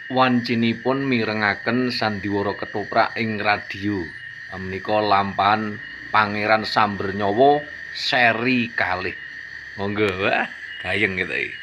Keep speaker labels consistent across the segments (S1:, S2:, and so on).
S1: Wancinipun mirengaken sandiwara ketoprak ing radio. Menika lampahan Pangeran Sambernyawa seri kalih. Monggo, wah, gayeng gitu iki.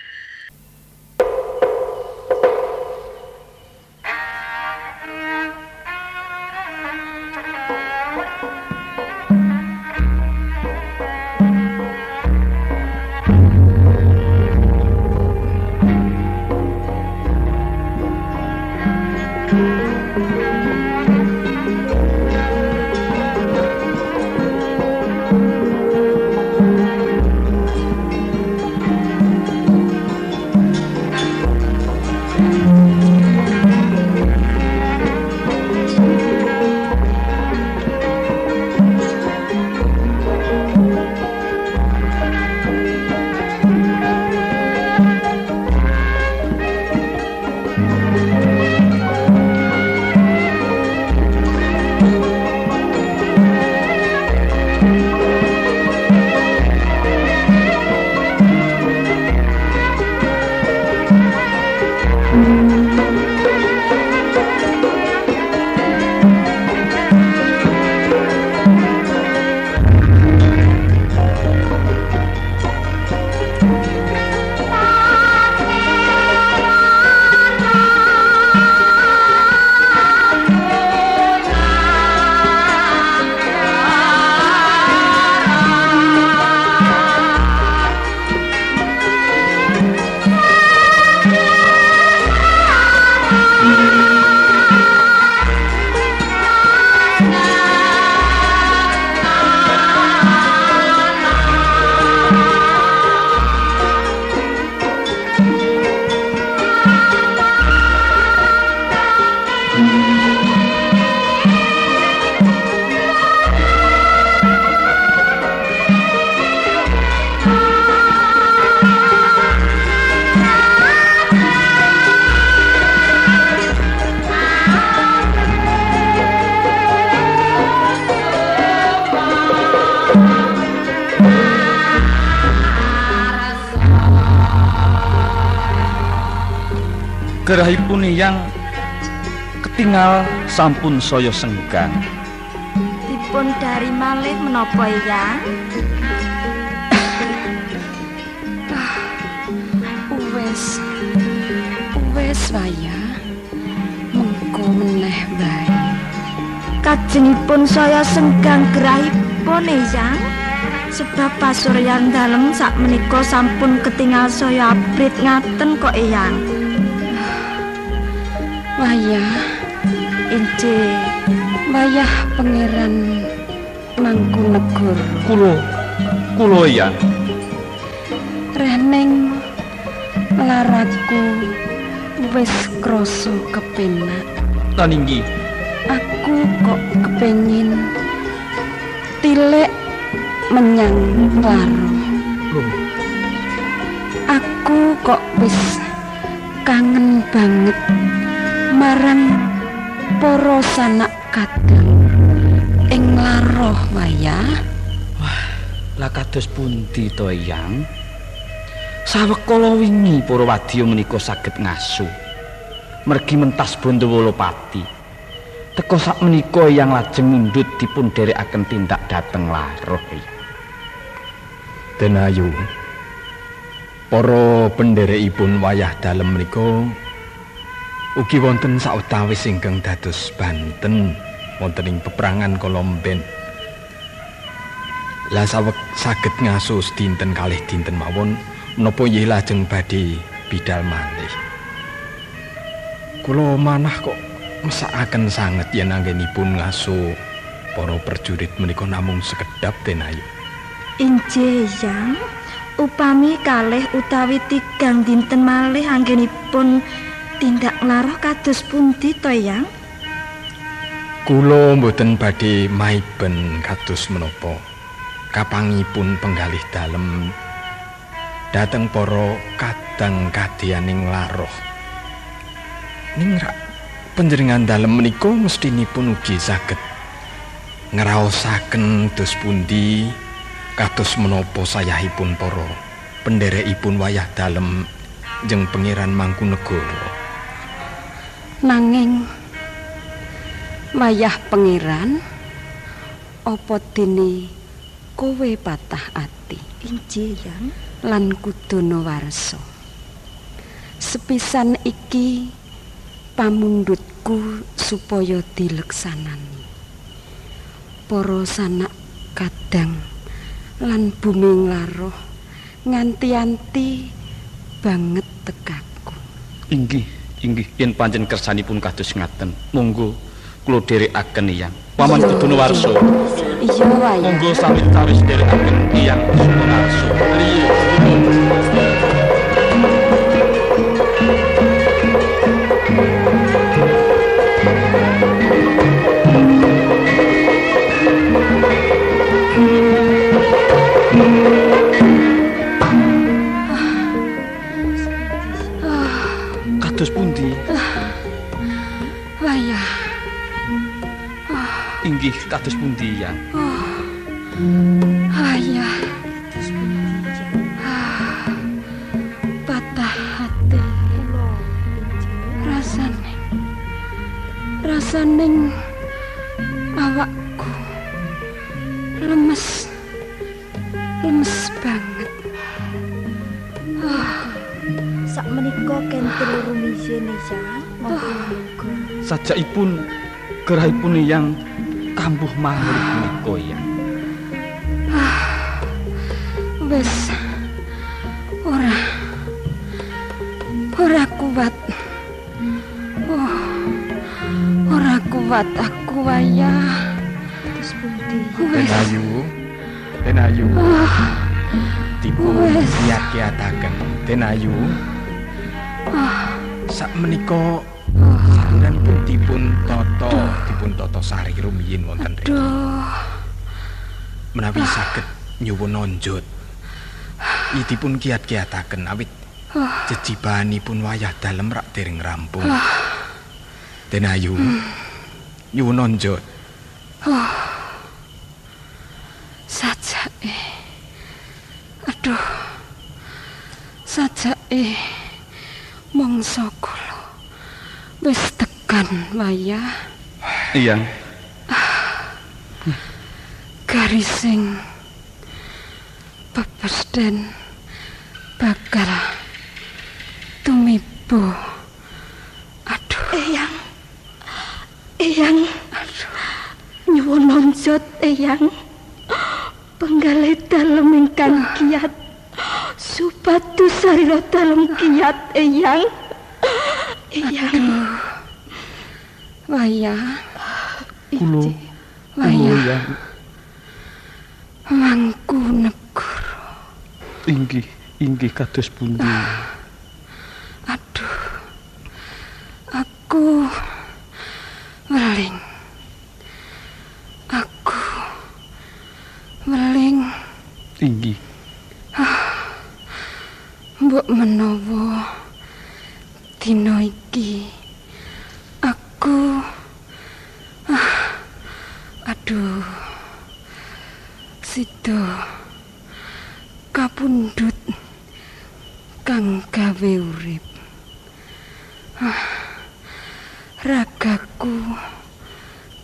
S2: Gerahipun yang ketingal sampun saya senggang.
S3: Dipun dari malih menapa Eyang?
S4: Wes wes wayah mengko meneh bae.
S3: Kajengipun saya senggang gerahipun Eyang. Sebab pasuryan dalem sakmenika sampun ketingal saya abrit ngaten kok Eyang.
S4: Wayah
S3: injih,
S4: wayah Pangeran Mangkunegara.
S2: Kula Eyang.
S4: Rening laraku wis krasa kepenak.
S2: Lan inggih,
S4: aku kok kepengin tilik menyang Laroh. Aku kok wis kangen banget marang para sanak kadang ing Laroh wayah.
S2: Wah, lah kados pundi to Eyang? Sawekala wingi para wadya menika saged ngasu mergi mentas Bondowolopati. Teka sakmenika Eyang lajeng mundhut dipun dherekaken tindak dhateng Laroh.
S5: Denayu, para pendherekipun wayah dalem menika ugi wonten sawetawis ingkang dados Banten wonten ing peperangan Kolomben. Lah saweg saged ngaso dinten kalih dinten mawon menapa nggih lajeng badhe bidal malih. Kula manah kok mesakaken sanget yen anggenipun ngaso para prajurit menika namung sekedap Denayu.
S3: Injih Yang, upami kalih utawi tigang dinten malih anggenipun tindak Laroh kados pundi to Yang?
S5: Kula mboten badhe maiben kados menapa kapangipun penggalih dalem dhateng para kadang kadyaning Laroh. Ning rak panjenengan dalem menika mestinipun ugi saged ngraosaken dos pundi kados menapa sayahipun para pendherekipun wayah dalem jeng Pangeran Mangkunegara.
S4: Nanging wayah pangeran apa dene kowe patah ati?
S3: Injih, Yang.
S4: Lan kudana warsa. Sepisan iki pamundhutku supaya dileksanani. Para sanak kadang lan bumi nglaroh nganti-anti banget tekaku.
S2: Inggih, inggih yen pancen kersanipun kados ngaten, monggo kula dherekaken Eyang. Paman Kudana Warsa.
S4: Iya wae.
S2: Monggo sami tawis dherekaken Eyang Sumongarsa. Riye, kados pundi?
S4: Wayah.
S2: Inggih kados pundi, Yang?
S4: Wayah.
S3: Kados pundi, Yang?
S4: Patah hati
S3: kula.
S4: Rasaning awakku lemes. Lemes banget.
S3: Sak menika kentel rumiyin, Yang. Monggo.
S2: Sajakipun gerahipun Eyang kambuh malih menika, Yang.
S4: Wis ora kuat. Oh, ora kuat aku wayah.
S3: Terus pundi?
S5: Den Ayu. Den Ayu. Dipun kiat-kiataken Den Ayu. Sak menika saluranipun dipun tata sari rumiyin wonten mriki. Menawi saged nyuwun onjot. Dipun kiat-kiataken awit jejibahanipun wayah dalem rak dereng rampung. Den Ayu nyuwun onjot.
S4: Sajake. Aduh. Sajake mangsa kula wis tekan wayah.
S2: Iya.
S4: Garising pepesden bakal tumiba. Aduh.
S3: Eyang. Eyang. Aduh. Nyuwun onjot, Eyang. Penggalih dalem ingkang kiat. Supados sarira dalem kiat, Eyang. Eyang.
S4: Aduh. Wayah.
S2: Kula.
S4: Wayah. Mangku negara.
S2: Inggih, inggih kados pundi?
S4: Aduh. Aku weling. Aku weling.
S2: Inggih.
S4: Mbok menawa dina iki aku aduh sida kapundhut kang gawe urip. Ragaku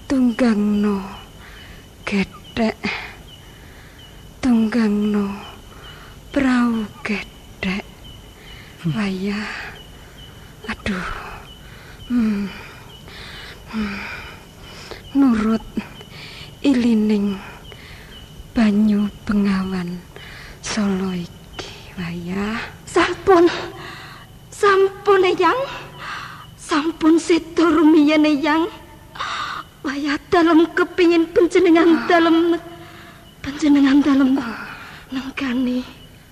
S4: tunggangno gethek, tunggangno prau gethek. Wayah. Aduh. Nurut ilining banyu Bengawan Solo iki wayah.
S3: Sampun. Sampun, Eyang. Sampun sedo rumiyin, Eyang. Wayah dalem kepingin panjenengan dalem nenggani.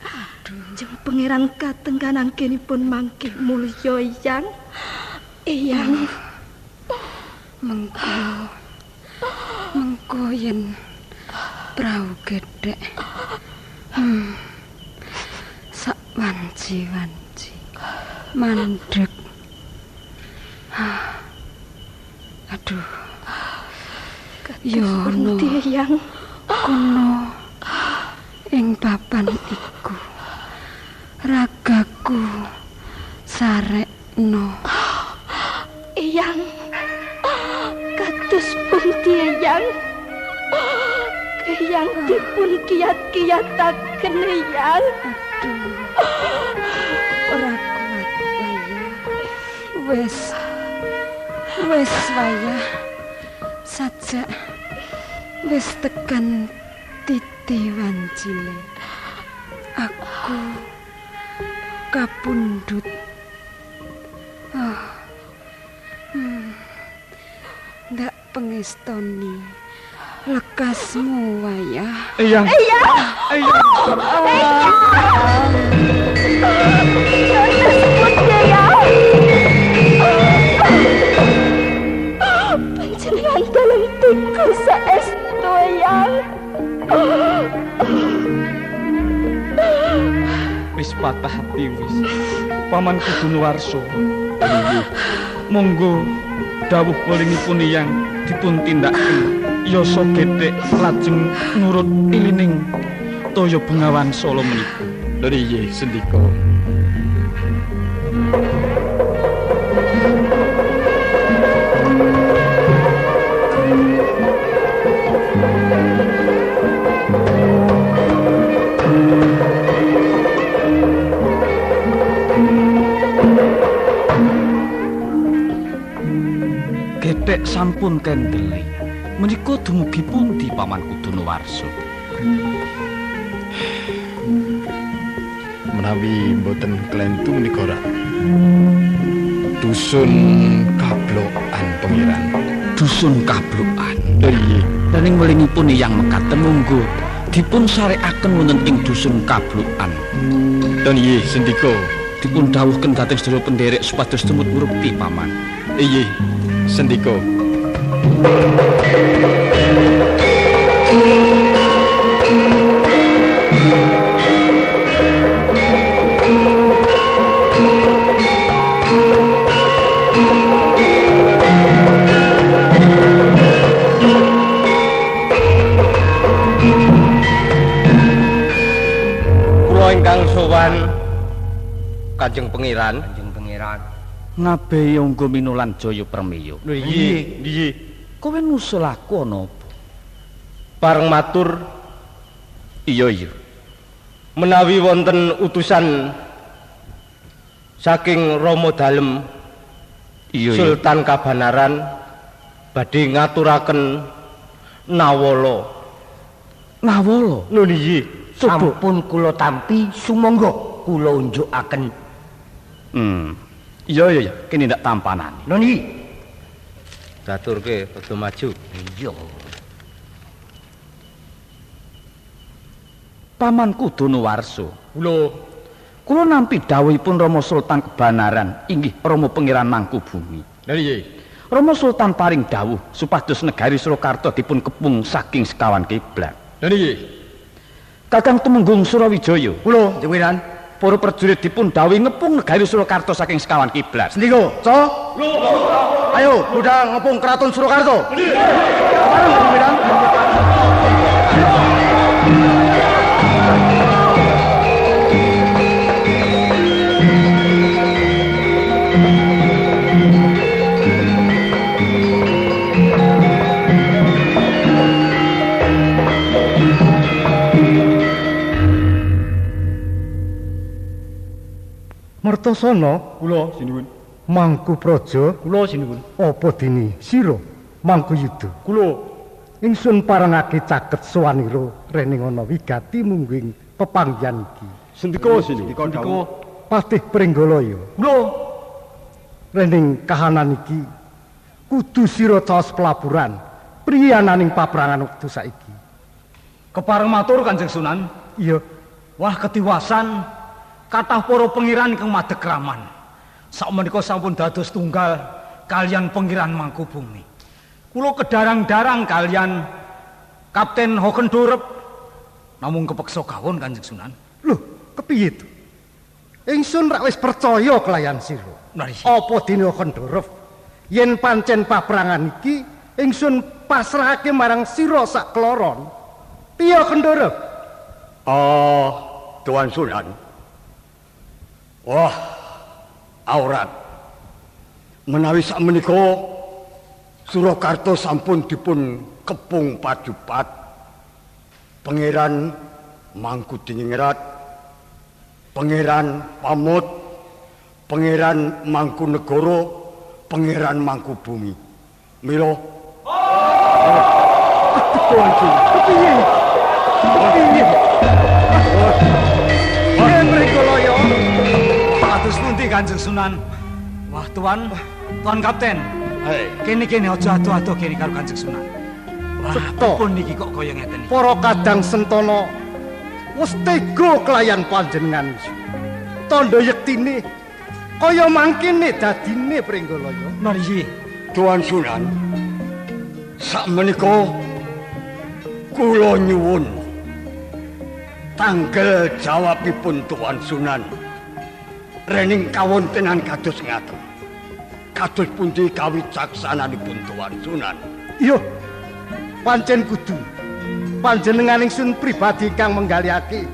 S3: Aduh. Jeng pangeran katenggan anggenipun mangkih mulya, Eyang. Eyang.
S4: Mengko yen prau gedhek. Sak wanci-wanci mandek. Aduh. Yo no.
S3: Eyang.
S4: Kono ing papan iku ragaku sarekno.
S3: Eyang. Eyang dipun kiat-kiataken Eyang.
S4: Aduh. Ora kuat wayah. Wis. Wis wayah. Sajak wis tekan titi wancine. Aku kapundhut. Oh. Ndak pengestoni lekasmu wayah.
S2: Eyang.
S3: Eyang.
S2: Eyang.
S3: Eyang. Eyang. Panjenengan dalem tiku saestu Eyang.
S2: Wis patah hati wis. Paman Kudunuwarsa. Monggo dawuh welingipun Eyang dipun tindakaken. Yasa gethek lajeng nurut ilining toya Bengawan Sala menika.
S5: Lho nggih sendika.
S2: Gethek sampun kendele. Menika dumugi pundi Paman Kudunuwarsa?
S5: Menawi mboten klentu menika rak dusun Kablokan Pangeran.
S2: Dusun Kablokan.
S5: Nggih.
S2: Dening welingipun Eyang mekaten monggo dipun sarekaken wonten ing dusun Kablokan.
S5: Nggih, sendika.
S2: Dipun dawuhken dhateng sedaya penderek supados tumut ngrekti Paman.
S5: Nggih, sendika.
S6: Kula ingkang sowan Kanjeng Pangeran.
S7: Kanjeng Pangeran.
S2: Ngabehi angga minulan jaya permiya.
S6: Lho nggih, nggih.
S2: Kowe nusul aku ana apa?
S6: Pareng matur.
S2: Iya iya.
S6: Menawi wonten utusan saking Rama Dalem
S2: iya, iya.
S6: Sultan Kabanaran badhe ngaturaken nawala.
S2: Nawala?
S6: Lho nggih.
S7: Sampun kula tampi sumangga kula unjukaken.
S2: Iya iya iya, kene ndak tampanane.
S7: Lho nggih.
S6: Daturke padha maju.
S7: Iya.
S2: Paman Kudunuwarsa.
S6: Kula
S2: kula nampi dawuhipun Rama Sultan Kebanaran inggih Rama Pangeran Mangkubumi.
S5: Lha nggih.
S2: Rama Sultan paring dawuh supados negari Surakarta dipun kepung saking sekawan kiblat.
S5: Lha nggih.
S2: Kakang Tumenggung Surawijaya.
S7: Kula Pangeran.
S2: Para prajurit dipun dawuhi ngepung negari Surakarta saking sekawan kiblat.
S7: Sendika, Ca. Ayo budal ngepung Keraton Surakarta. Bareng Pangeran.
S8: Mertosana
S6: kula sinuwun.
S8: Mangku Praja
S6: kula sinuwun.
S8: Apa dene sira Mangku Yuda?
S6: Kula
S8: ingsun parengake caket sowanira rening ana wigati mungguing pepanggihan iki.
S6: Sendika sinuwun. Sendika.
S8: Patih Pringgalaya.
S6: Kula
S8: rening kahanan iki kudu sira caos pelaburan priye ananing paprangan wektu saiki.
S9: Kepareng matur Kanjeng Sunan.
S8: Iya.
S9: Wah ketiwasan kathah para pengiran ingkang madeg kraman. Sakmenika sampun dados tunggal kalian Pengiran Mangkubumi. Kula kedarang-darang kalian Kapten Hogendorp namung kepeksa gawon Kanjeng Sunan.
S8: Lho, kepiye to? Ingsun rak wis percaya kelayan sira. Apa dene Hogendorp yen pancen paprangan iki ingsun pasrahake marang sira sak kloron. Piye Hogendorp?
S10: Oh, Tuan Sunan. Wah, aurat. Menawi sakmenika Surakarta sampun dipun kepung padupat. Pangeran Mangkudiningrat, Pangeran Pamut, Pangeran Mangkunegara, Pangeran Mangkubumi. Mila
S8: piye? Piye? Piye Mrigalaya?
S9: Kados pundi Kanjeng Sunan? Wah, Tuan, Tuan Kapten. Kene-kene aja ado-ado kene karo Kanjeng Sunan. Wah, pripun niki kok kaya ngeten iki?
S8: Para kadang sentana wis tega kelayan panjenengan. Tandha yektine kaya mangkene dadine Pringgalaya.
S9: Nggih,
S10: Tuan Sunan. Sakmenika kula nyuwun tanggal jawabipun Tuan Sunan. Rening kawontenan kados ngaten. Kados pundi kawicaksananipun Tuan Sunan?
S8: Iya. Pancen kudu panjenengan ingsun pribadi kang menggalihake.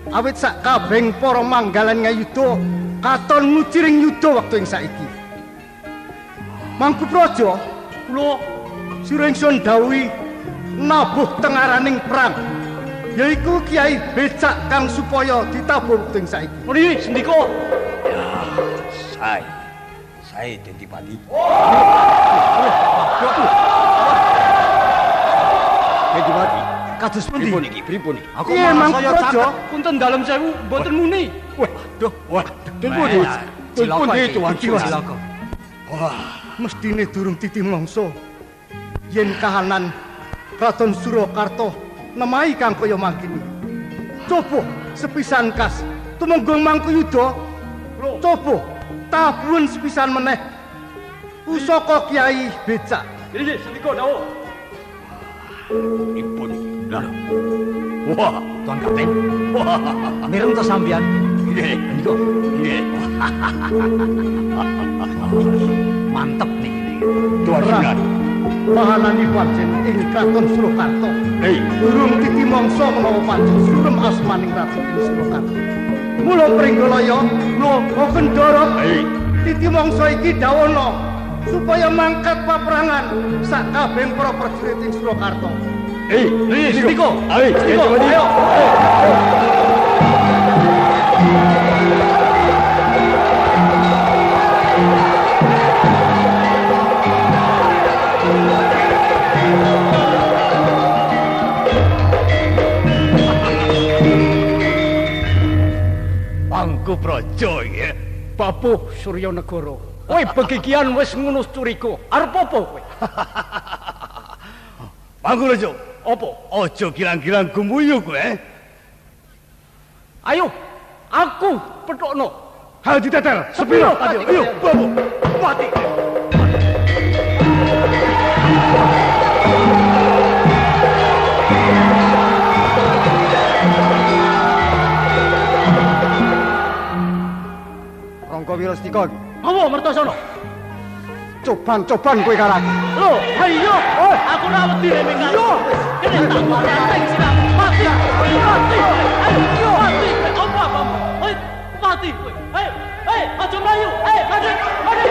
S8: Awit sak kabehing para manggalan ngayuda katon nguciring yuda wektu ing saiki. Mangkupraja, kula sira ingsun dawuhi nabuh tengaraning perang, yaiku Kiai Becak kang supaya ditabuh wektu ing saiki.
S9: Nggih, sendika.
S10: Ya, sae. Sae Dadi Pati. Dadi Pati.
S9: Kados pundi?
S10: Pripun iki? Pripun iki?
S9: Aku malah saya caket. Punten dalem sewu mboten muni.
S10: Waduh, waduh. Pundi? Pundi Tuan Sunan?
S8: Wah, mestine durung titi mangsa. Yen kahanan Kraton Surakarta nemahi kang kaya mangkene. Coba sepisan kas Tumenggung Mangkuyuda. Coba tabuhen sepisan meneh pusaka Kiai Becak.
S9: Nggih, sendika dawuh.
S10: Pripun iki? Lah. Wah,
S9: Tuan Kapten. Wah, mireng to sampeyan?
S10: Nggih,
S9: niku.
S10: Nggih.
S9: Mantep niki.
S10: Tuan Sunan.
S8: Pahanani pancen ing Kraton Surakarta. Durung titi mangsa menawa pancen surem asmaning Ratu ing Surakarta. Mula Pringgalaya, mula Kendara, titi mangsa iki dawono supaya mangkat paperangan sak kabehing para prajurit ing Surakarta.
S9: Sendika.
S10: Ayo.
S6: Mangkupraja iki. Bapuh Suryanegara. Kowe begigian wis ngono curiga. Arep apa kowe?
S10: Mangkupraja,
S6: apa?
S10: Aja gilang-gilang gumuyu kowe.
S6: Ayo, aku pethukno.
S7: Hal ditetel, sepiro?
S6: Ayo, bapuh. Mati.
S7: Rangga Wirastika.
S6: Apa Mertosono?
S7: Coban-coban kowe karo aku.
S6: Lho, ayo, aku ora wedi rene karo. Kene tak ranting siramu. Mati. Mati. Ayo, mati. Apa apa? Hei, mati kowe. Hei, hei, aja mlayu. Hei, mati. Mati.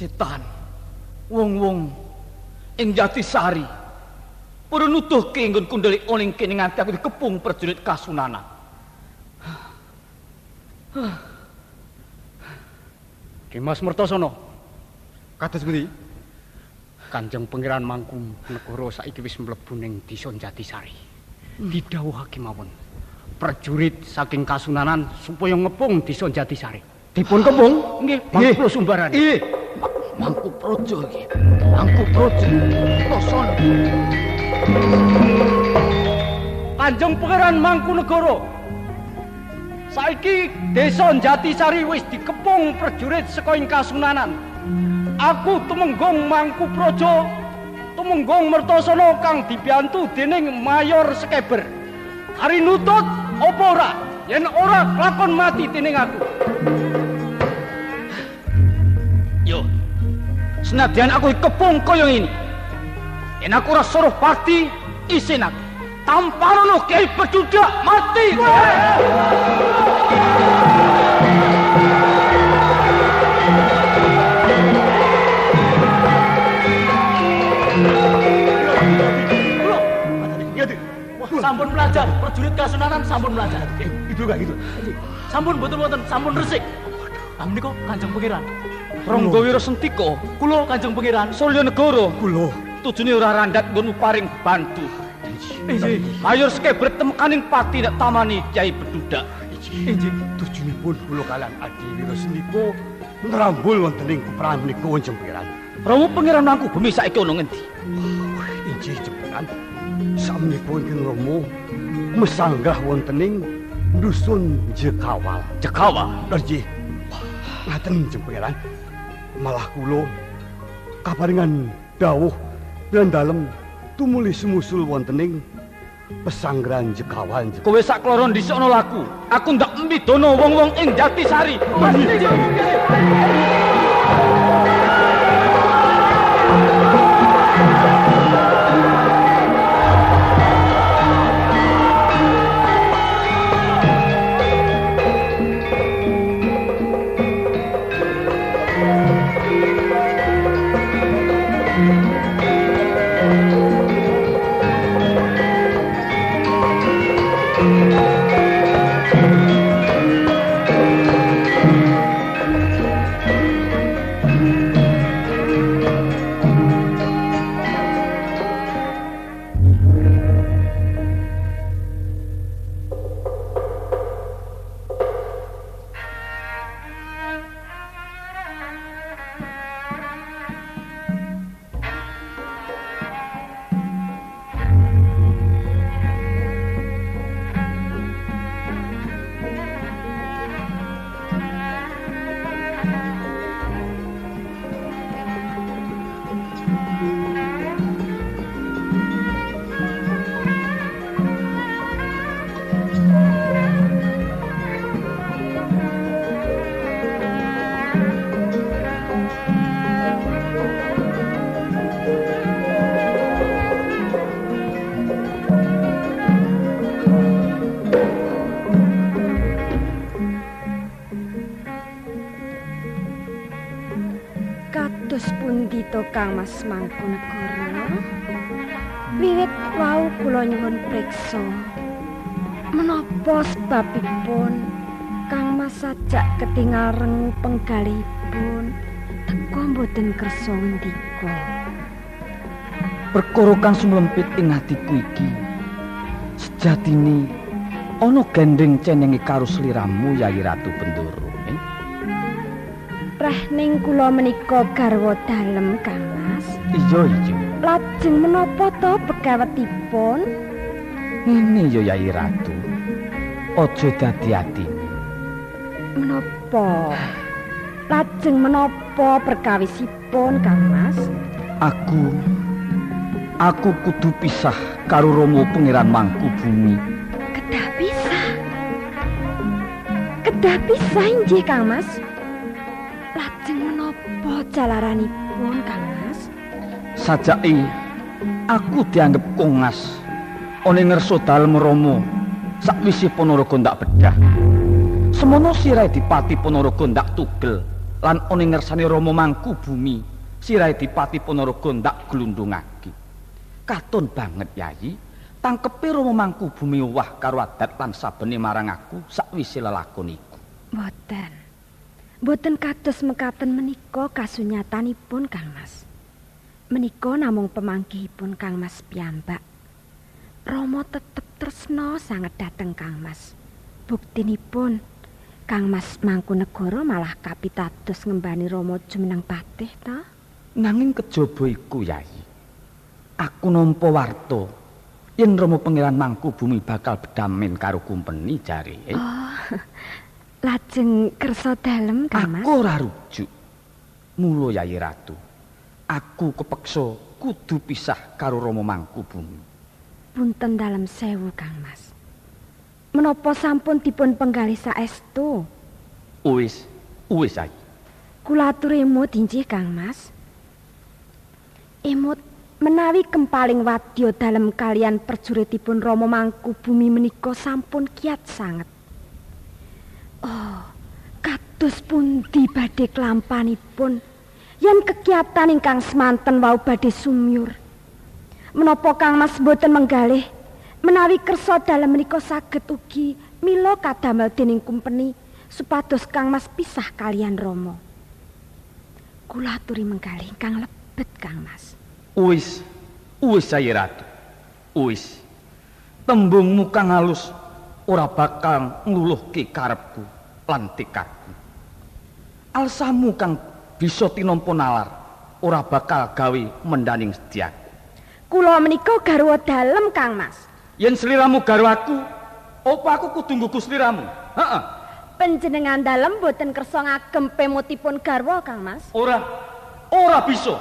S6: Setan, wong-wong ing Jatisari padha nuduhke nggon kundhele ning kene nganti aku dikepung prajurit Kasunanan. Dimas Mertosono,
S7: kados pundi?
S6: Kanjeng Pangeran Mangkunegara saiki wis mlebu ning desa Jatisari. Didhawuhake mawon prajurit saking Kasunanan supaya ngepung desa Jatisari. Dipun kepung? Nggih, Mangku Sumbarane.
S7: Nggih.
S2: Mangkupraja iki. Mangkupraja. Tosono.
S6: Kanjeng Pangeran Mangkunegara. Saiki desa Jatisari wis dikepung prajurit saka ing Kasunanan. Aku Tumenggung Mangkupraja, Tumenggung Mertosono kang dibiyantu dening Mayor Sekeber. Ari nutut apa ora? Yen ora lakon mati dening aku.
S2: Yo. Senadyan aku dikepung kaya ngene. Yen aku ora suruh pati, isin aku. Tampanono Kyai Bedudak mati.
S6: Sampun belajar, prajurit Kasunanan sampun belajar.
S7: Itu gak gitu.
S6: Sampun boten-boten, sampun resik. Ah menika Kanjeng Pangeran.
S2: Rangga Wirasentika,
S6: kula Kanjeng Pangeran.
S2: Suryanegara,
S7: kula.
S2: Tujune ora randhat nggonmu paring bantu. Injih. Mayor Skebret temekaning pati nek tamani Kyai Bedudak.
S7: Injih. Tujunipun kula kalian Adi Wirasentika ngrambul wonten ing peperangan menika Kanjeng Pangeran.
S2: Rama Pangeran Mangkubumi saiki ana ngendi?
S7: Injih Pangeran. Sakmenika ingkang Rama mesanggah wonten ing dusun Jekawal.
S2: Jekawal?
S7: Nggih. Ngaten Kanjeng Pangeran. Malah kula kaparingan dawuh lan dalem tumuli sumusul wonten ing pesanggrahan Jekawal.
S2: Kowe sak kloro dhisikno laku. Aku ndak mbidana wong-wong ing Jatisari.
S4: Kang Mas Mangkunegara, wiwit wau kula nyuwun priksa menapa sebabipun Kang Mas sajak ketingal rengu penggalihipun teka mboten kersa ngendika.
S2: Perkara kang sumlempit ing atiku iki sejatine ana gendheng cenenge karo sliramu Yayi Ratu Bendoro.
S4: Rehning kula menika garwa dalem Kang Mas.
S2: Iya, iya.
S4: Lajeng menapa to pegawetipun?
S2: Ngene ya Yayi Ratu. Aja dadi atine.
S4: Menapa? Lajeng menapa perkawisipun Kang Mas?
S2: Aku kudu pisah karo Rama Pangeran Mangkubumi.
S4: Kedah pisah. Kedah pisah inggih Kang Mas. Lajeng menapa jalaranipun Kang Mas?
S2: Sajake aku dianggep kongas ana ngersa dalem Rama sakwise Ponorogo ndak bedah. Semono sirahe dipati Ponorogo ndak tugel lan ana ngersane Rama Mangkubumi sirahe dipati Ponorogo ndak glundungake. Katon banget Yayi, tangkepe Rama Mangkubumi wah karo adat lan sabene marang aku sakwise lelakon iku.
S4: Mboten. Mboten kados mekaten menika kasunyatanipun Kang Mas. Menika namung pemanggihipun Kang Mas piyambak. Rama tetep tresna sanget dhateng Kang Mas. Buktinipun Kang Mas Mangkunegara malah kapitados ngembani Rama jumeneng patih ta?
S2: Nanging kejaba iku Yayi, aku nampa warta yen Rama Pangeran Mangkubumi bakal bedamen karo kumpeni jare.
S4: Oh. Lajeng kersa dalem Kang Mas.
S2: Aku ora rujuk. Mula Yayi Ratu, aku kepeksa kudu pisah karo Rama Mangkubumi.
S4: Punten dalem sewu Kang Mas. Menapa sampun dipun penggalih saestu?
S2: Wis, wis ae.
S4: Kula atur emut injih Kang Mas. Emut Menawi kempaling wadya dalem kalian prajuritipun Rama Mangkubumi menika sampun kiat sanget. Oh, kados pundi badhe klampanipun yen kekiatan ingkang semanten wau badhe sumyur. Menapa Kang Mas boten menggalih menawi kersa dalem menika saged ugi mila kadamel dening kumpeni supados Kang Mas pisah kalian Rama. Kula aturi menggalih ingkang lebet Kang Mas.
S2: Wis, wis Sayi Ratu. Wis. Tembungmu kang halus ora bakal ngluluhke karepku lan tekadku. Alsamu kang bisa tinampa nalar ora bakal gawe mendaning sediaku.
S4: Kula menika garwa dalem Kang Mas.
S2: Yen sliramu garwaku, apa aku kudu nggugu sliramu? Heeh.
S4: Panjenengan dalem boten kersa ngagem pemotipun garwa Kang Mas.
S2: Ora. Ora bisa.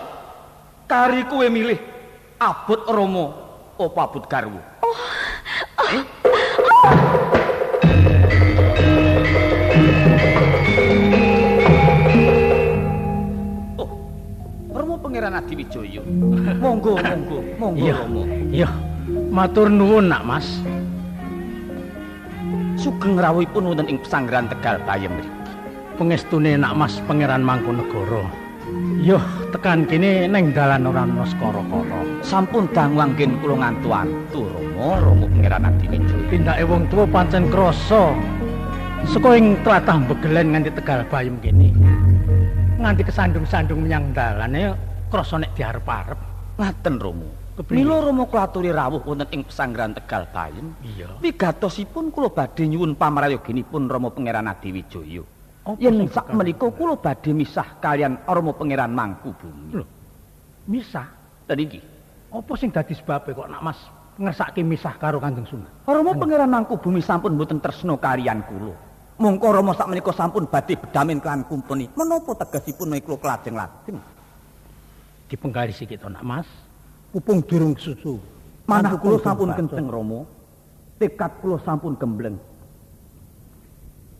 S2: Kari kowe milih abot Rama apa abot garwa?
S4: Oh. Oh.
S2: Oh. Rama Pangeran Adiwijaya. Monggo, monggo, monggo Rama.
S9: Iya. Matur nuwun Nak Mas.
S2: Sugeng rawuhipun wonten ing pesanggrahan Tegal Bayem mriki.
S9: Pengestune Nak Mas Pangeran Mangkunegara. Yuh, tekan kene neng dalan ora ana skara-kara.
S2: Sampun dangu anggen kula ngantu-antu Rama, Rama Pangeran Adiwijaya.
S9: Tindake wong tuwa pancen krasa. Saka ing tlatah Begelen nganti Tegal Bayem kene. Nganti kesandung-sandung menyang dalane krasa nek diarep-arep.
S2: Ngaten Rama. Mila Rama kula aturi rawuh wonten ing pesanggrahan Tegal Bayem.
S9: Iya.
S2: Wigatosipun kula badhe nyuwun pamrayoginipun Rama Pangeran Adiwijaya. Yen sak menika kula badhe misah kalian Rama Pangeran Mangkubumi.
S9: Lho. Misah?
S2: Lha niki.
S9: Apa sing dadi sebabe kok Nak Mas ngersake misah karo Kanjeng Sunan?
S2: Rama Pangeran Mangkubumi sampun mboten tresna kalian kula. Mongko Rama sak menika sampun badhe bedamen kelan kumpeni. Menapa tegesipun menika kula lajeng-lajeng?
S9: Dipenggalih sik to Nak Mas. Pupung durung susu.
S2: Manah kula sampun kenceng Rama. Tekad kula sampun gembleng.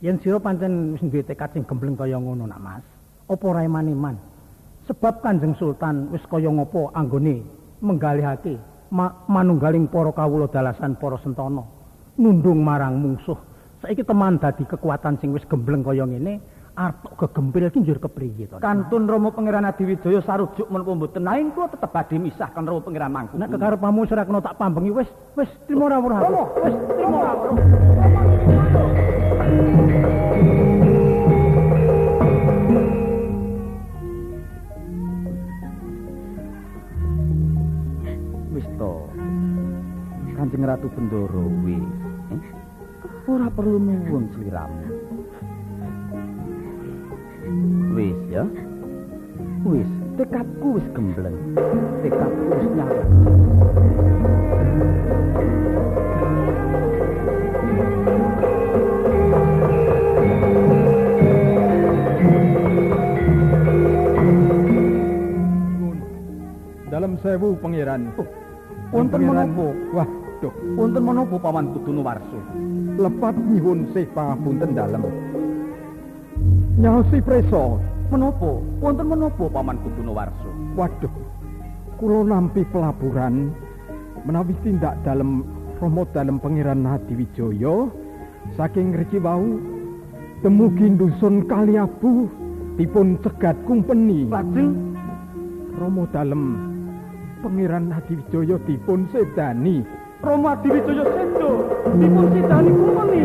S9: Yen sira pancen wis duwe tekad sing gembleng kaya ngono Nak Mas, apa ora eman-eman? Sebab Kanjeng Sultan wis kaya ngopo anggone menggalihake manunggaling para kawula dalasan para sentana nundung marang mungsuh. Saiki teman dadi kekuatan sing wis gembleng kaya ngene, arep gegempil iki njur kepriye to?
S2: Kantun Rama Pangeran Adiwijaya sarujuk menapa mboten, nanging kula tetep badhe misah kan Rama Pangeran Mangkubumi.
S9: Nek kekarepmu wis ora kena tak pambengi, wis wis trimo rawuh aku. Wis trimo rawuh.
S2: Wis to. Kanjeng Ratu Bendoro wis. Ora perlu nuwun sliramu. Wis ya. Wis, tekadku wis gembleng. Tekadku wis nyala.
S5: Dalem sewu Pangeran.
S2: Oh, wonten menapa?
S5: Waduh,
S2: wonten menapa Paman Kudunowarsa?
S5: Lepat nyuwun sih pangapunten dalem. Nyaosi preso.
S2: Menapa? Wonten menapa Paman Kudunowarsa?
S5: Waduh. Kula nampi pelaburan menawi tindak dalem Rama dalem Pangeran Adiwijaya saking ngriki wau dumugi dusun Kaliabu dipun cegat kumpeni.
S2: Lajeng
S5: Rama dalem Pangeran Adiwijaya dipun sedani.
S2: Rama Adiwijaya sedo dipun sedani kumpeni.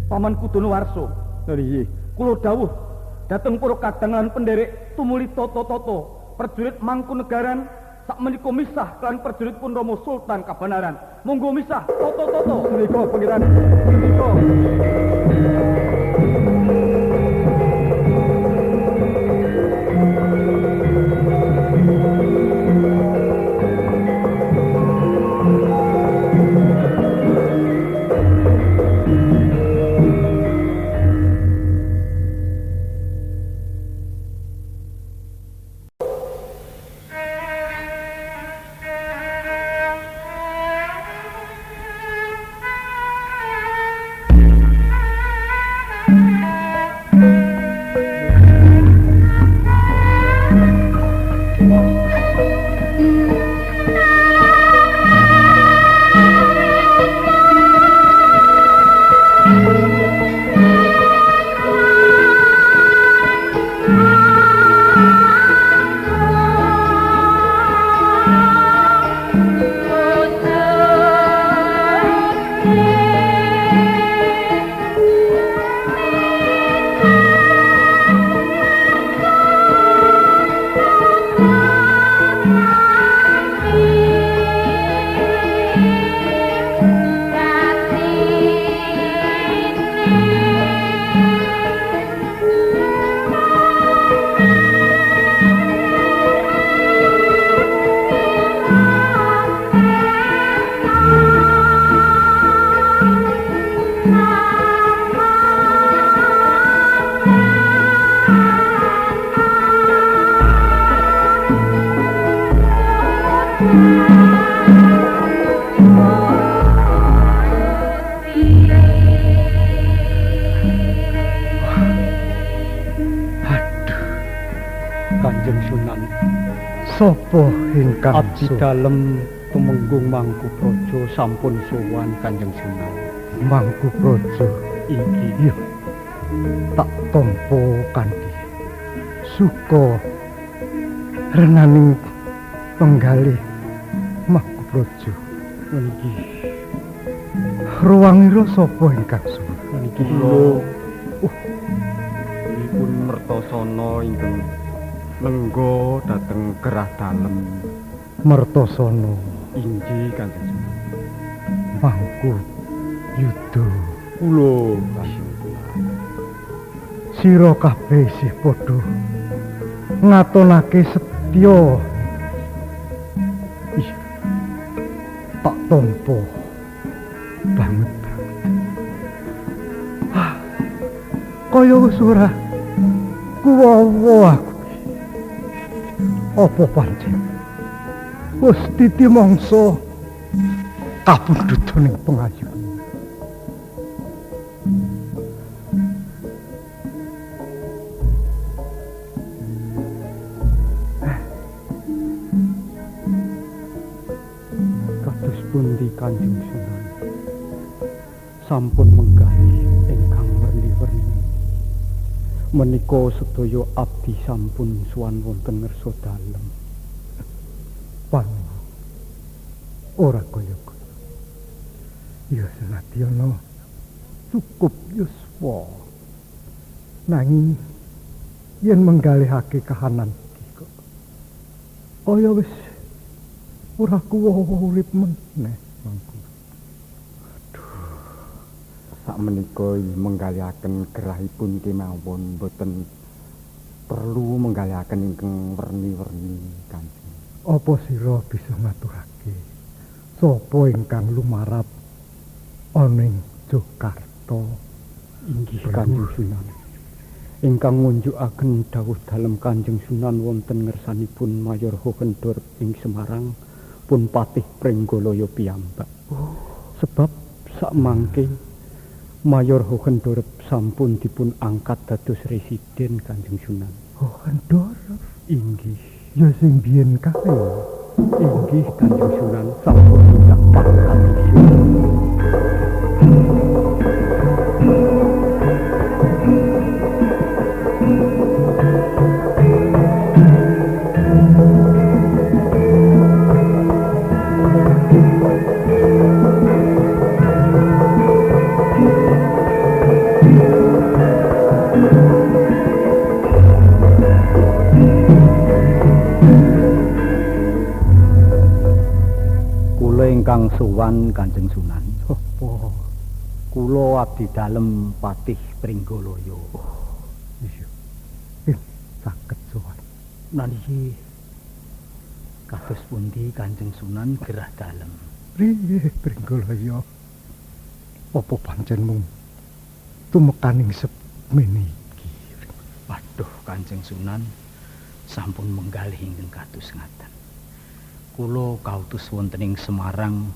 S2: Paman Kudunowarsa.
S5: Nggih.
S2: Kula dawuh dhateng para kadang lan penderek tumuli tata-tata prajurit Mangkunegaran sak menika misah lan prajurit pun Rama Sultan Kabanaran. Monggo misah tata-tata.
S5: Menika Pangeran. Menika.
S8: Sapa ingkang
S6: abdi dalem Tumenggung Mangkupraja sampun sowan Kanjeng Sunan.
S8: Mangkupraja
S6: inggih.
S8: Iya. Tak tampa kanthi suka renaning penggalih Mangkupraja.
S6: Inggih.
S8: Ruwangira sapa ingkang sowan?
S6: Niki kula. Dipun Mertasana ingkang lengga dhateng gerah dalem.
S8: Mertasana.
S6: Inggih Kanjeng Sunan.
S8: Mangku Yuda
S6: kula Kanjeng Sunan.
S8: Sira kabeh isih padha ngatonake setya. Ih, tak tampa banget banget. Ah, kaya wis ora kuwawa aku. Apa pancen wis titi mangsa kapundhut ning pengayu.
S6: Kados pundi Kanjeng Sunan? Sampun menggalih ingkang werni-werni. Menika sedaya abdi sampun sowan wonten ngersa dalem.
S8: Pan ora kaya-kaya. Ya senadyan cukup yuswa. Nanging yen menggalihake kahanan iki kok kaya wis ora kuwawa urip meneh mangku.
S6: Sakmenika menggalihaken gerahipun kemawon boten perlu menggalihaken ingkang werni-werni Kanjeng.
S8: Apa sira bisa ngaturake sapa ingkang lumarap ana ing Jakarta?
S6: Inggih Kanjeng Sunan. Ingkang ngunjukaken dawuh dalem Kanjeng Sunan wonten ngersanipun Mayor Hogendorp ing Semarang pun Patih Pringgalaya piyambak.
S8: Oh.
S6: Sebab sakmangke Mayor Hogendorp sampun dipun angkat dados residen Kanjeng Sunan.
S8: Hogendorp?
S6: Inggih.
S8: Ya sing biyen kae.
S6: Inggih Kanjeng Sunan sampun munggah pangkat residen. Ingkang sowan Kanjeng Sunan.
S8: Sapa?
S6: Kula abdi dalem Patih Pringgalaya.
S8: Oh, iya. Saged sowan.
S6: Niki kados pundi Kanjeng Sunan gerah dalem?
S8: Priye Pringgalaya? Apa pancen mung tumekaning semene iki?
S2: Waduh Kanjeng Sunan sampun menggalih ingkang kados ngaten. Kula kautus wonten ing Semarang.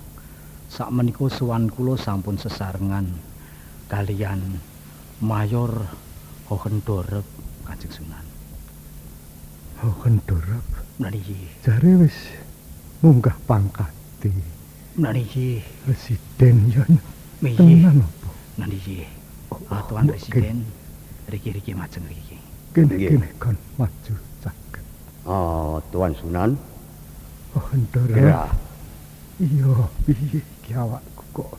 S2: Sakmenika sowan kula sampun sesarengan kaliyan Mayor Hogendorp Kanjeng Sunan.
S8: Hogendorp?
S2: Niki
S8: jare wis munggah pangkate.
S2: Niki
S8: residen ya. Tenan apa?
S2: Niki. Tuan Residen riki-riki majeng riki.
S8: Kene-kene kon maju saged.
S7: Oh, Tuan Sunan.
S8: Hogendorp. Iya, piye iki awakku kok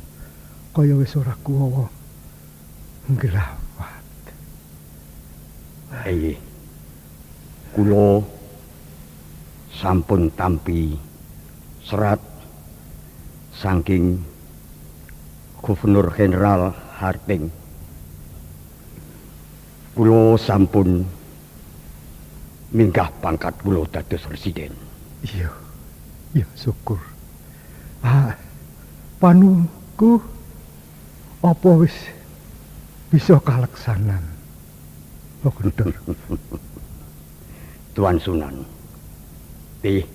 S8: kaya wis ora kuwawa nglawat.
S7: Nggih. Kula sampun tampi serat saking Gubernur Jenderal Harting. Kula sampun minggah pangkat kula dados residen.
S8: Iya. Ya syukur. Ah, panungku apa wis bisa kaleksanan? Hogendorp.
S7: Tuan Sunan. Tih.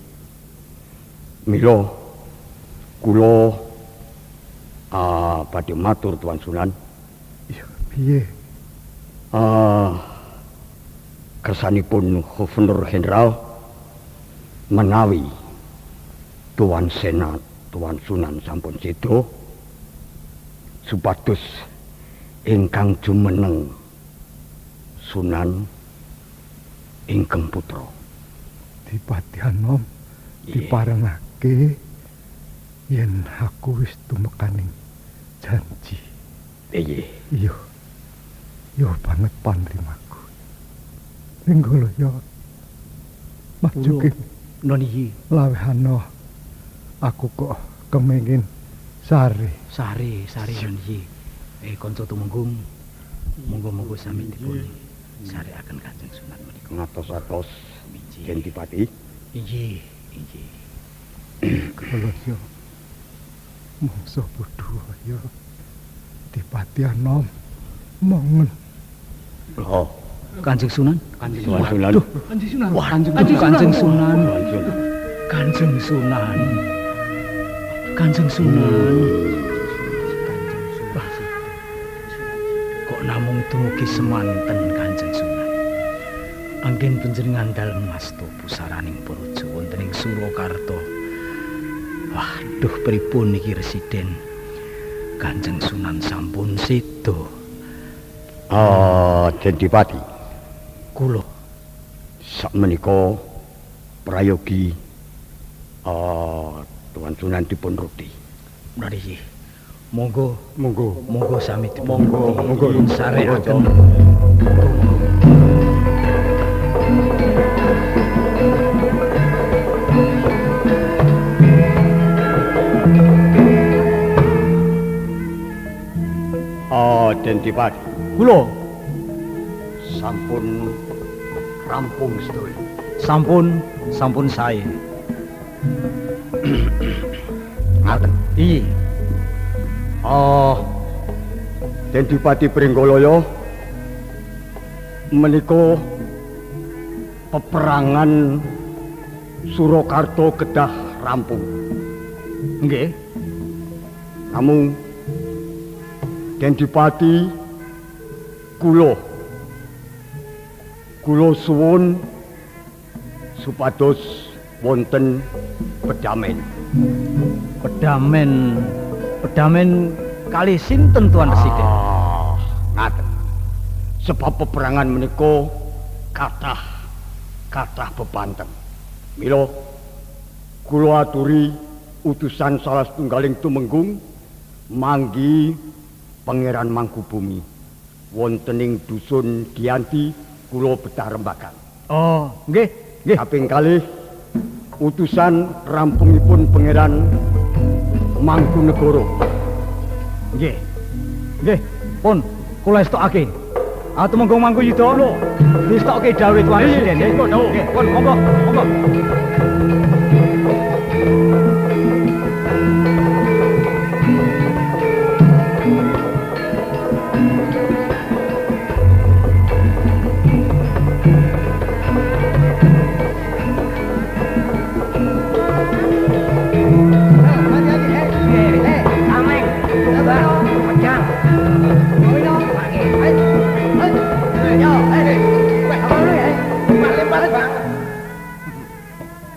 S7: Mila kula badhe matur Tuan Sunan.
S8: Iya, piye?
S7: Kersanipun Gubernur Jenderal Menawi Tuan Sena, Tuan Sunan sampun seda, supados ingkang jumeneng Sunan ingkang putra.
S11: Dipati Anom diparengake yen aku wis tumekaning janji.
S7: Iya.
S11: Iya. Yo banget panrimaku. Nenggolo yo. Maju kene.
S9: Noni.
S11: Lawehana aku kok kemengin sare.
S2: Sare, sare noni. Kanca tumenggung. Monggo-monggo sami dipun sareaken Kanjeng Sunan menika.
S7: Ngatos-atos Den Dipati.
S2: Inggih, inggih.
S11: Kula yo mongso bodho yo. Dipati Anom mongen.
S7: Lho,
S2: Kanjeng Sunan,
S7: Kanjeng Sunan.
S11: Kanjeng Sunan.
S2: Kanjeng Sunan. Kanjeng Sunan. Kanjeng Sunan. Kok namung dumugi semanten Kanjeng Sunan. Anggen panjenengan dalem ngasta pusaraning praja wonten ing Surakarta. Waduh, pripun iki Residen? Kanjeng Sunan sampun seda.
S7: Ah, Den Dipati.
S2: Kula
S7: sakmenika prayogi Tuan Sunan dipun ruti.
S2: Nggih. Monggo,
S7: monggo,
S2: monggo sami dipun.
S7: Monggo, monggo
S2: sareaken.
S7: Den Dipati.
S9: Kula
S7: sampun rampung sedaya.
S9: Sampun, sampun sae.
S7: Ngaten.
S9: Iya.
S7: Den Dipati Pringgoloyo menika peperangan Surakarta kedah rampung.
S9: Nggih.
S7: Namung Den Dipati kula suwun supados wonten pedamen.
S9: Pedamen, pedamen kali sinten Tuan Presiden?
S7: Ngaten. Sebab peperangan menika kathah bebanten. Mila kula aturi utusan salah setunggaling tumenggung manggi Pangeran Mangkubumi wonten ing dusun Giyanti kula betah rembagan.
S9: Oh, nggih, nggih.
S7: Kaping kalih utusan rampungipun Pangeran Mangkunegara.
S9: Nggih. Nggih, pun kula estokake. Ah, tumenggung Mangkuyuda lho. Distokke dawuh Tuan Presiden nggih. Nggih, pun monggo, monggo.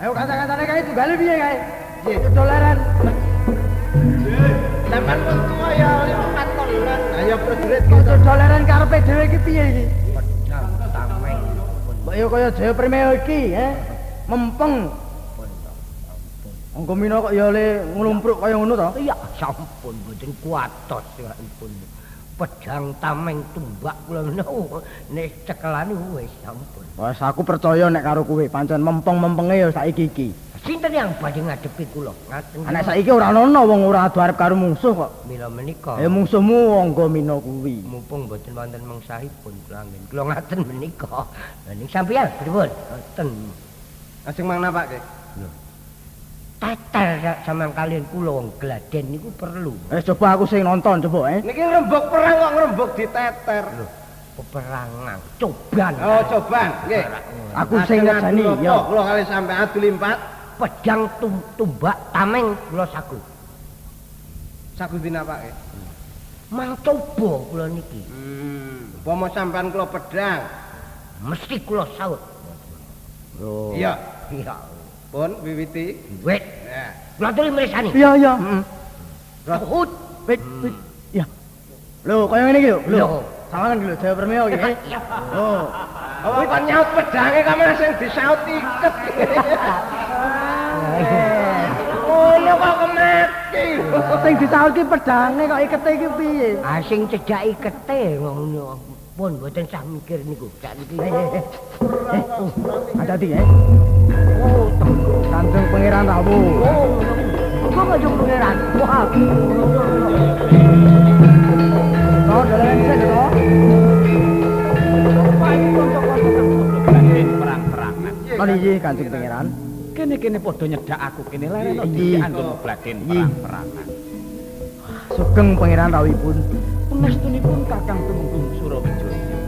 S6: Ayo kata-katane kae tunggale piye kae? Nggih, dolaran. Sampeyan wong tuwa ya 4 tolan. Ayo prajurit kok dolaran karepe dhewe iki piye iki? Pedang tameng. Mbok yo kaya Jaya Primeo iki, he. Mempeng. Angga mina kok ya le nglumpruk kaya ngono to?
S12: Iya, sampun mboten kuatos pun. Pedang tameng tumbak kula menawa nek cekelane wis sampun.
S6: Wes aku percaya nek karo kowe, pancen mempeng-mempenge ya saiki iki.
S12: Sinten yang badhe ngadepi kula? Ngaten.
S6: Nek saiki ora ana wong ora adu arep karo mungsuh kok.
S12: Mila menika.
S6: Ya mungsuhmu Angga Mina kuwi.
S12: Mumpung mboten wonten mengsahipun kula anggen. Kula ngaten menika. Lah ning sampeyan pripun? Ngoten.
S6: Ajeng mang napake?
S12: Lho. Teter sampeyan kalian kula wong gladen niku perlu.
S6: Coba aku sing nonton coba eh.
S8: Niki ngrembug perang kok ngrembug diteter.
S12: Lho, peperangan, coban.
S8: Oh, coban, nggih.
S6: Aku sing ngerjani ya.
S8: Kula kali sampe adu limpat
S12: pedang tumbak tameng kula sagu.
S8: Sagu dinapake?
S12: Mang coba kula niki.
S8: Upama sampean kula pedang,
S12: mesti kula saut.
S8: Lho. Iya,
S12: iya.
S8: Pun wiwiti.
S12: Wit. Kula tuli mresani.
S13: Iya, iya.
S12: Heeh. Hut.
S13: Wit, wit. Iya. Lho, kaya ngene iki lho. Lho. Sawangan iki lho Jaya Permeo iki. Lho.
S8: Apa kon nyaut pedange kamu sing disaut iket. Ngono kok kemati.
S13: Sing disaut ki pedange kok ikete iki piye?
S12: Ah sing cedhak ikete ngono. Pun mboten sah mikir niku. Sak niki.
S13: Hati-hati ya. Oh, Kanjeng Pangeran rawuh.
S12: Oh, kok Kanjeng Pangeran. Wah.
S13: Toh dalan sik to.
S2: Perang-perangan.
S13: Oh nggih Kanjeng Pangeran.
S2: Kene-kene padha nyedak aku kene leren kok dhisik anggon bladen perang-perangan.
S13: Sugeng Pangeran rawuhipun.
S2: Pangestunipun Kakang Tumenggung Surawijaya.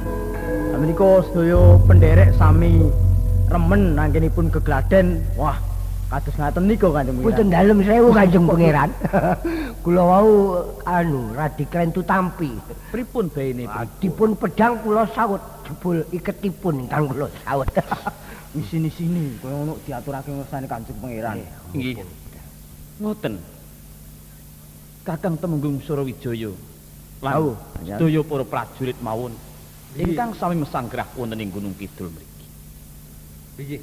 S13: Menika sedaya penderek sami remen anggenipun gegladen. Wah, kados ngaten niku Kanjeng Pangeran.
S12: Mboten dalem sewu Kanjeng Pangeran. Kula wau anu radi klentu tampi.
S2: Pripun baene?
S12: Dipun pedhang kula saut jebul iketipun ingkang kula saut.
S13: Isini-sini kaya ngono diaturake ngersane Kanjeng Pangeran.
S2: Nggih. Ngoten. Kakang Tumenggung Surawijaya lan sedaya para prajurit mawon ingkang sami mesanggrah wonten ing Gunung Kidul mriki.
S8: Nggih.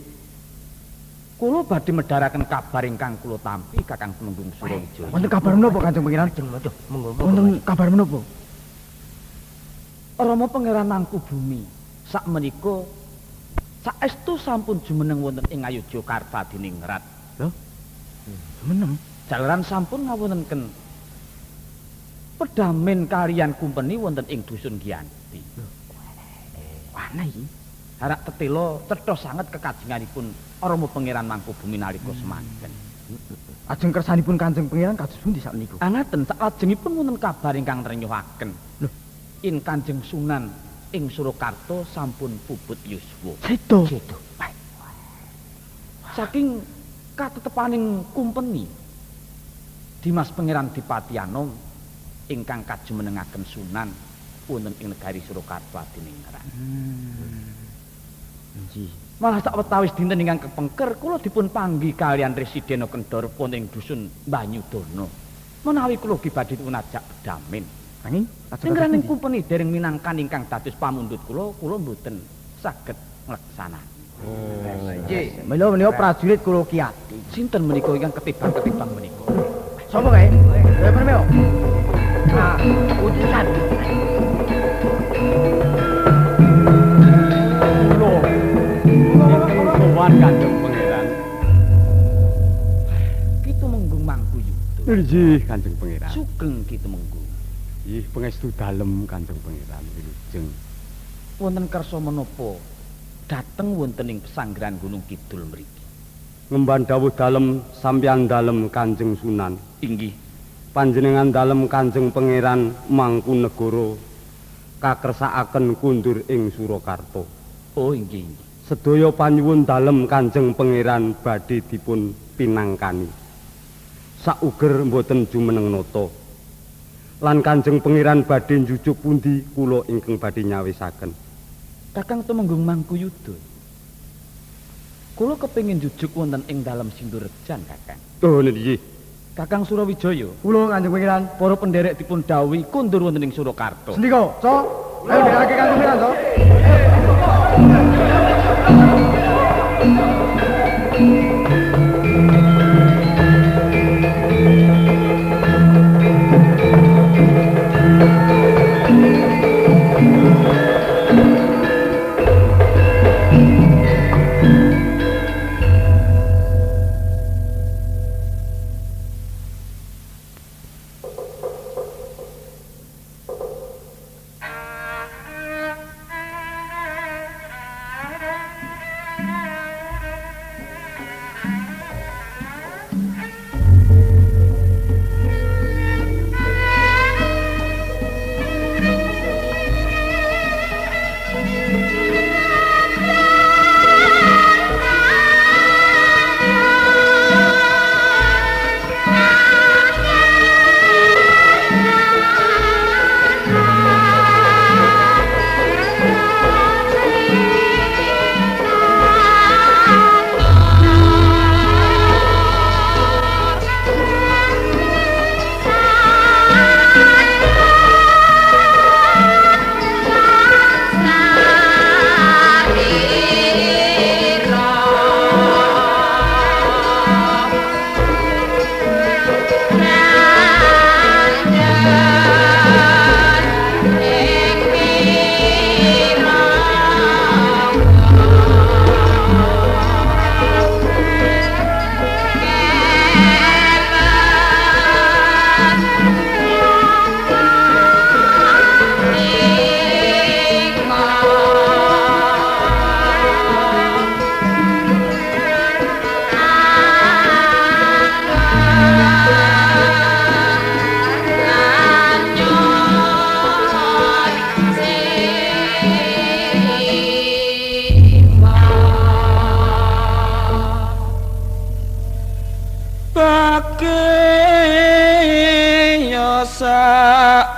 S2: Kula badhe medharaken kabar ingkang kula tampi Kakang Tumenggung Surawijaya.
S13: Wonten kabar menapa Kanjeng Pangeran? Wonten kabar menapa?
S2: Rama Pangeran Mangkubumi sakmenika saestu sampun jumeneng wonten ing Ngayogyakarta diningrat.
S13: Lho? Jumeneng?
S2: Jalaran sampun ngawontenken pedamen kaliyan kumpeni wonten ing dusun Giyanti.
S13: Aneh iki.
S2: Harak tetela cetha sanget kekajenganipun Rama Pangeran Mangkubumi nalika semanten.
S13: Ajeng kersanipun Kanjeng Pangeran kados pundi sakmenika?
S2: Angaten saklajengipun wonten kabar ingkang trenyuhaken.
S13: Lho,
S2: in Kanjeng Sunan ing Surakarta sampun puput yuswa.
S13: Sedo.
S2: Sedo. Saking katetepaning kumpeni Dimas Pangeran Dipati Anom ingkang kajumenengaken Sunan wonten ing negari Surakarta diningrat.
S13: Nggih.
S2: Malah sawetawis dinten ingkang kepengker kula dipun panggih kaliyan Residena Kendor wonten ing dusun Banyudana. Menawi kula ugi badhe dipun ajak bedamen.
S13: Nanging
S2: ningkraning kumpeni dereng minangkan ingkang dados pamundhut kula, kula mboten saged ngleksanani.
S13: Oh, nggih. Mila menika prajurit kula kiyati.
S2: Sinten menika ingkang ketibang-ketibang menika?
S13: Sapa kae? Jaya Permeo.
S12: Ah, utusan.
S10: Lho. Sowan Kanjeng Pangeran.
S2: Ki Tumenggung Mangkuyuda.
S10: Nggih, Kanjeng Pangeran.
S2: Sugeng Ki Tumenggung.
S10: Nggih, pangestu dalem Kanjeng Pangeran wilujeng.
S2: Wonten kersa menapa dateng wonten ing pesanggrahan Gunung Kidul mriki?
S10: Ngemban dawuh dalem sampeyan dalem Kanjeng Sunan.
S2: Inggih.
S10: Panjenengan dalem Kanjeng Pangeran Mangkunegara kakersakaken kundur ing Surakarta.
S2: Oh inggih, inggih.
S10: Sedaya panyuwun dalem Kanjeng Pangeran badhe dipun pinangkani. Sauger mboten jumeneng nata. Lan Kanjeng Pangeran badhe njujuk pundi kula ingkang badhe nyawisaken.
S2: Kakang Tumenggung Mangkuyuda. Kula kepengin jujuk wonten ing dalem Sindurejan, Kakang.
S10: Oh nggih.
S2: Kakang Surawijaya.
S13: Kula Kanjeng Pangeran.
S2: Para penderek dipun dawuhi kundur wonten ing Surakarta.
S13: Sendika, So. Ayo nderekake Kanjeng Pangeran, So.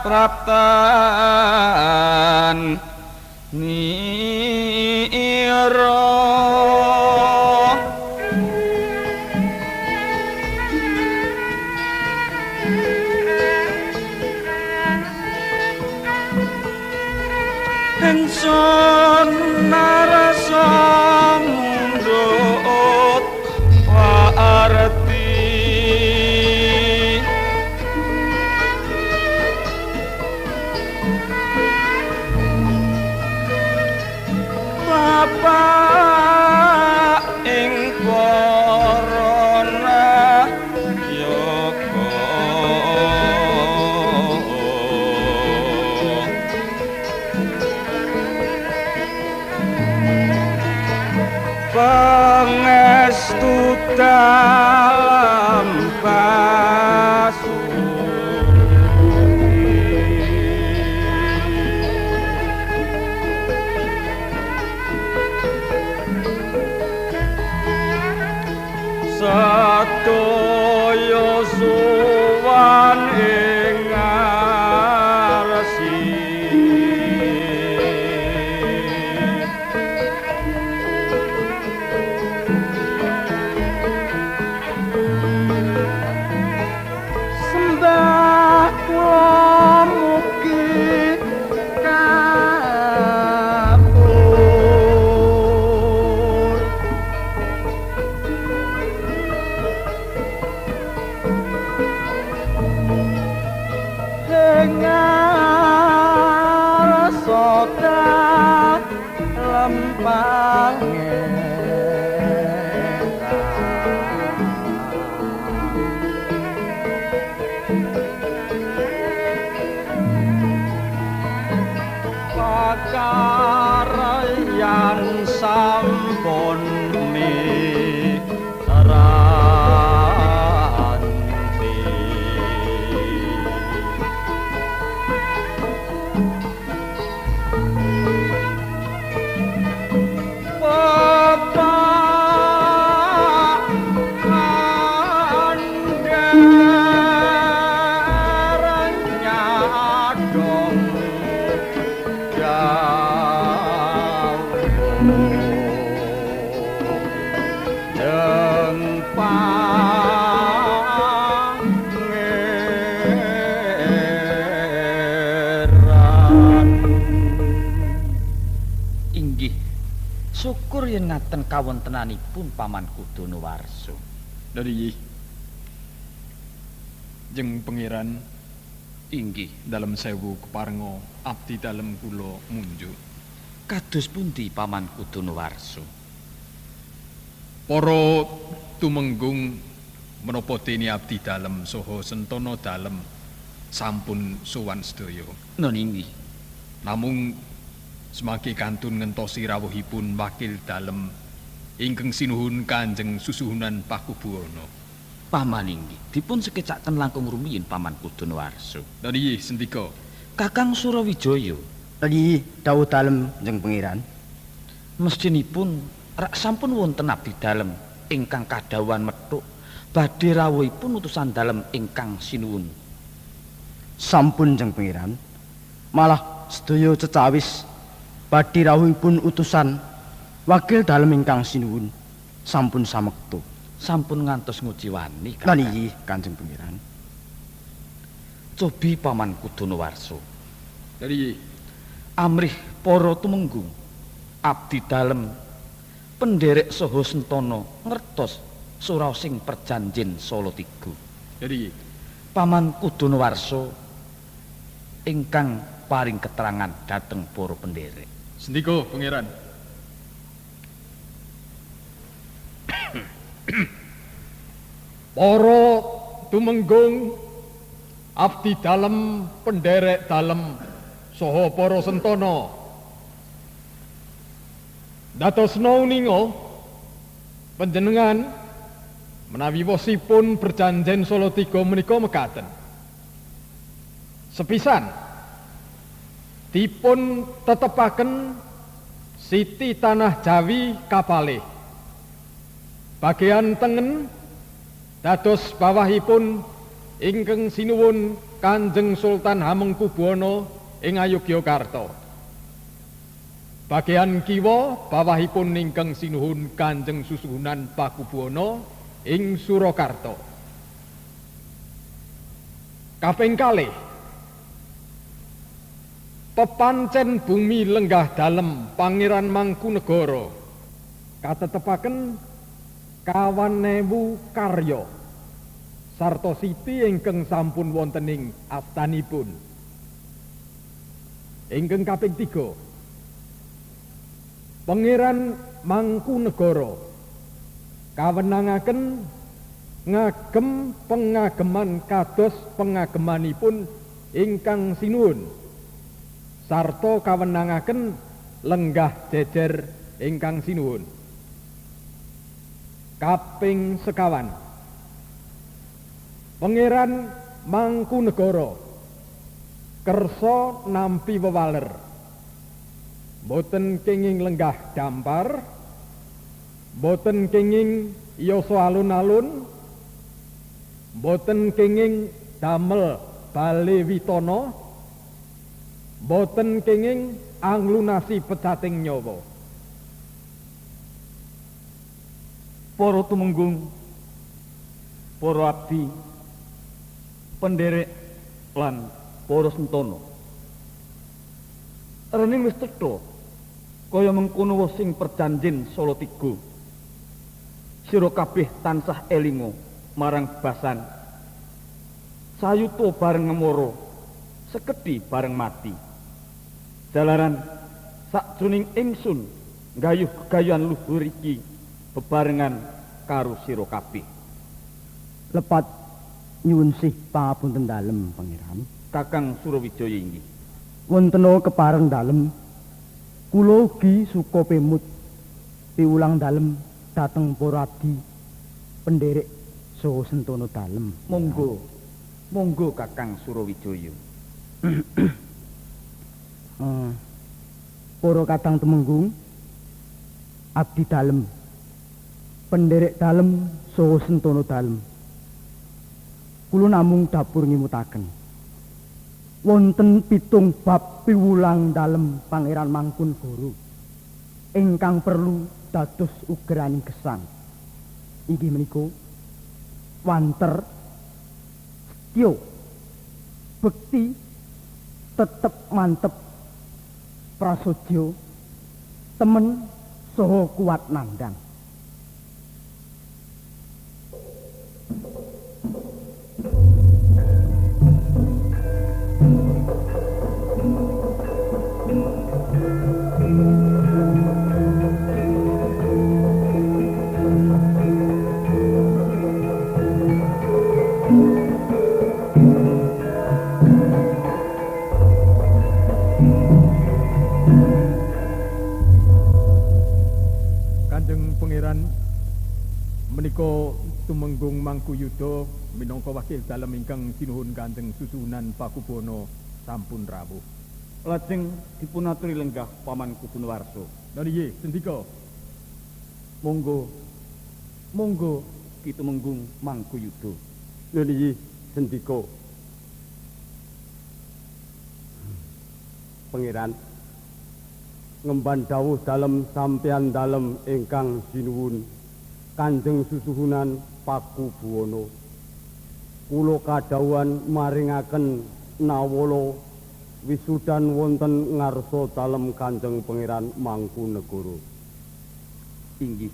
S14: Praptan nira ingsun narasa mundhut arti bapak ing para nayaga pangestu dalem basuki sedaya sowan ing ngarsi sembah kula mugi kapur ing ngarsa dalem pangeran pakaryan sampun miranti Bapak andherenya dong jauh deng pangeran.
S2: Inggih, syukur yen ngaten kawontenanipun Paman Kudonowarsa.
S5: Dari jeng pangeran
S2: inggih
S5: dalem sewu keparenga abdi dalem kula munjuk.
S2: Kados pundi Paman Kudonowarsa?
S5: Para tumenggung menapa dene abdi dalem saha sentana dalem sampun sowan sedaya.
S2: Nun inggih.
S5: Namung semangke kantun ngentosi rawuhipun wakil dalem ingkang sinuhun Kanjeng Susuhunan Pakubuwana.
S2: Paman inggih, dipun sekecaken langkung rumiyin Paman Kudonowarsa.
S5: Lha nggih sendika.
S2: Kakang Surawijaya.
S13: Nggih, dawuh dalem Kanjeng Pangeran.
S2: Mestinipun rak sampun wonten abdi dalem ingkang kadhawuhan methuk badhe rawuhipun utusan dalem ingkang sinuwun.
S13: Sampun Kanjeng Pangeran. Malah sedaya cecawis badhe rawuhipun utusan wakil dalem ingkang sinuwun sampun samekta.
S2: Sampun ngantos nguciwani.
S13: Lha nggih Kanjeng Pangeran.
S2: Cobi Paman Kudonowarsa.
S5: Dari
S2: amrih para tumenggung abdi dalem penderek saha sentana ngertos suraosing perjanjen Salatiga.
S5: Dari
S2: Paman Kudonowarsa ingkang paring keterangan dhateng para penderek.
S5: Sendika Pangeran. Para tumenggung abdi dalem penderek dalem saha para sentana dadosna uninga panjenengan menawi wosipun perjanjen Salatiga menika mekaten. Sepisan dipun tetepaken siti tanah Jawi kapalih bagian tengen dados bawahipun ingkang sinuwun Kanjeng Sultan Hamengkubuwana ing Ngayogyakarta. Bagean kiwa bawahipun ingkang sinuhun Kanjeng Susuhunan Pakubuwana ing Surakarta. Kaping kalih, pepancen bumi lenggah dalem Pangeran Mangkunegara katetepaken 2.000 karya sarta siti ingkang sampun wonten ing astanipun. Ingkang kaping 3, Pangeran Mangkunegara kawenangaken ngagem pengageman kados pengagemanipun ingkang sinuwun sarta kawenangaken lenggah jejer ingkang sinuwun. Kaping 5, Pangeran Mangkunegara kersa nampi wewaler, boten kenging lenggah dampar, boten kenging yasa alun-alun, boten kenging damel bale witana, boten kenging anglunasi pecating nyawa.
S6: Para tumenggung, para abdi, penderek lan para sentana. Rening wis cetha kaya mengkono sing perjanjen Salatiga. Sira kabeh tansah elinga marang basan. Sayuta bareng ngemoro, sekedhi bareng mati. Jalaran sakjroning ingsun nggayuh gegayuhan luhur iki bebarengan karo sira kabeh.
S13: Lepat nyuwun sih pangapunten dalem Pangeran.
S6: Kakang Surawijaya inggih.
S13: Wontena kepareng dalem kula ugi suka pemut piwulang dalem dhateng para abdi penderek saha sentana dalem.
S6: Monggo. Monggo Kakang Surawijaya.
S13: Para kadang temenggung, abdi dalem, penderek dalem saha sentana dalem, kula namung dapur ngimutaken wonten 7 bab piwulang dalem Pangeran Mangkunegara ingkang perlu dados ugeraning gesang. Inggih menika wanter, setya, bekti, tetep mantep, prasaja, temen saha kuat nandang.
S5: Menika Tumenggung Mangkuyuda minangka wakil dalem ingkang sinuhun Kanjeng Susuhunan Pakubuwana sampun rawuh.
S6: Lajeng dipunaturi lenggah Paman Kudunuwarsa.
S5: Lha nggih, sendika.
S6: Monggo. Monggo Ki Tumenggung Mangkuyuda.
S10: Lha nggih, sendika. Pangeran ngemban dawuh dalem sampeyan dalem ingkang sinuwun Kanjeng Susuhunan Pakubuwana. Kula kadhawuhan maringaken nawala wisudan wonten ngarsa dalem Kanjeng Pangeran Mangkunegara.
S6: Inggih,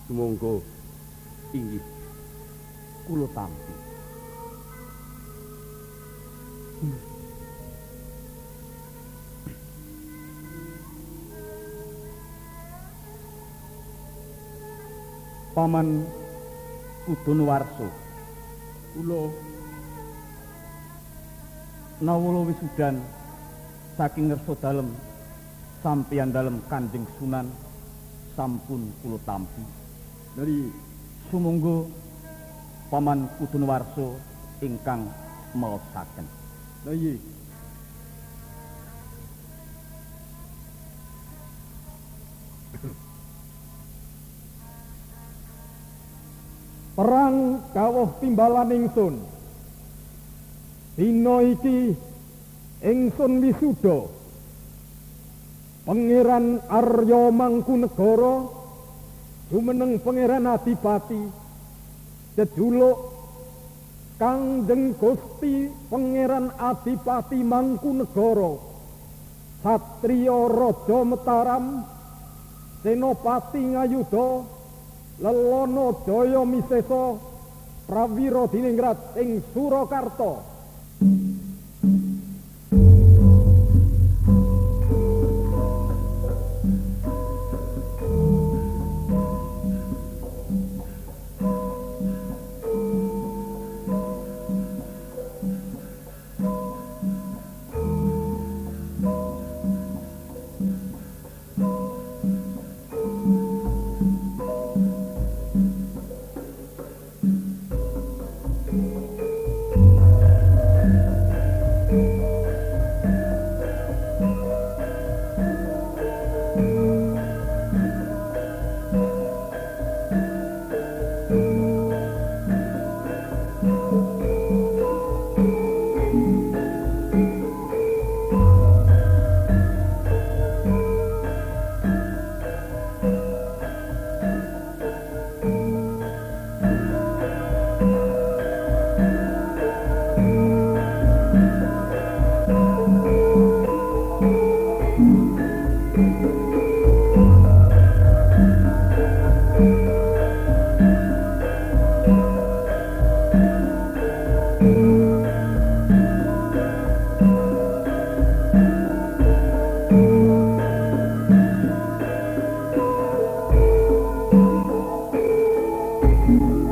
S10: sumangga.
S6: Inggih. Kula tampi. Paman Kudunuwarsa, kula nawala wisudan saking ngersa dalem sampeyan dalem Kanjeng Sunan sampun kula tampi.
S5: Dari
S6: sumangga Paman Kudunuwarsa ingkang maosaken.
S5: Lha iya. Perang kawuh timbalan ingsun
S15: Dina iki ingsun wisuda Pangeran Arya Mangkunegara jumeneng Pangeran Adipati jejuluk Kangjeng Gusti Pangeran Adipati Mangkunegara Satriya Raja Mataram Senopati Ngayuda Lelono Jaya Misesa Prawira Diningrat ing Surakarta.
S16: Thank you.